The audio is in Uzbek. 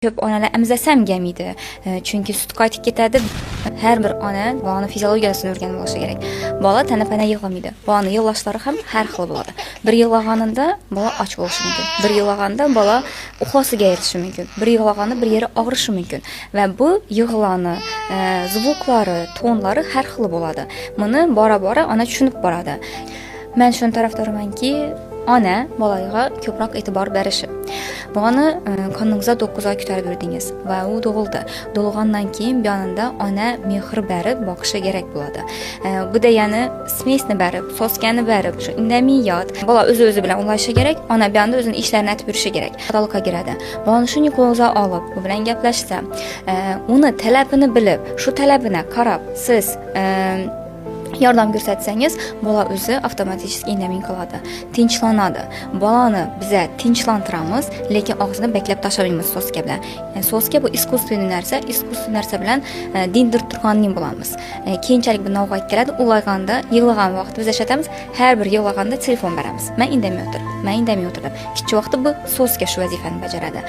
Ko'p onalar emizasam kelmaydi, chunki sut qaytib ketadi. Har bir ona bolani fiziologiyasini o'rganib olishi kerak. Bola tana-pana yig'lamaydi. Bolani yig'lashlari ham har xil bo'ladi. Bir yig'laganida bola och bo'lishi mumkin. Bir yig'laganda bola uxlasiga ayrishi mumkin. Bir yig'laganda bir yeri og'rishi mumkin. Va bu yig'lani звук lari, tonlari har xil bo'ladi. Buni bora-bora ona tushunib boradi. Men shuni tarafdorimanki, ona bolaga ko'proq e'tibor berishi. Bolani qorningizda 9 oy ko'tarib yurdingiz va u tug'ildi. Tug'ilgandan keyin bu yonida ona mehr berib boqishi kerak bo'ladi. Bu degani смесь ni berib, соска ni berib, shu indamay yot. Bola o'zi bilan ulashishi kerak, ona bu yonda o'zini ishlarini aytib yurishi kerak. Xatolikqa kiradi. Bolani shunday qo'lingizga olib, u bilan gaplashsa, uni talabini bilib, shu talabini qarab siz yordam ko'rsatsangiz, bola o'zi avtomatik indamay qoladi, tinchlanadi. Bolani biza tinchlantiramiz, lekin og'zini beklab tashlamaymiz соска bilan. Yani соска bu искусственный narsa, искусственный narsa bilan dindirib turganning bo'lamiz. Keyinchalik bu navbat keladi, ulg'ayganda, yig'lagan vaqtda biz ishlatamiz, har bir yig'laganda telefon beramiz. Man indamay o'tir, man indamay o'tir deb. Kichik vaqtda bu соска shu vazifani bajaradi.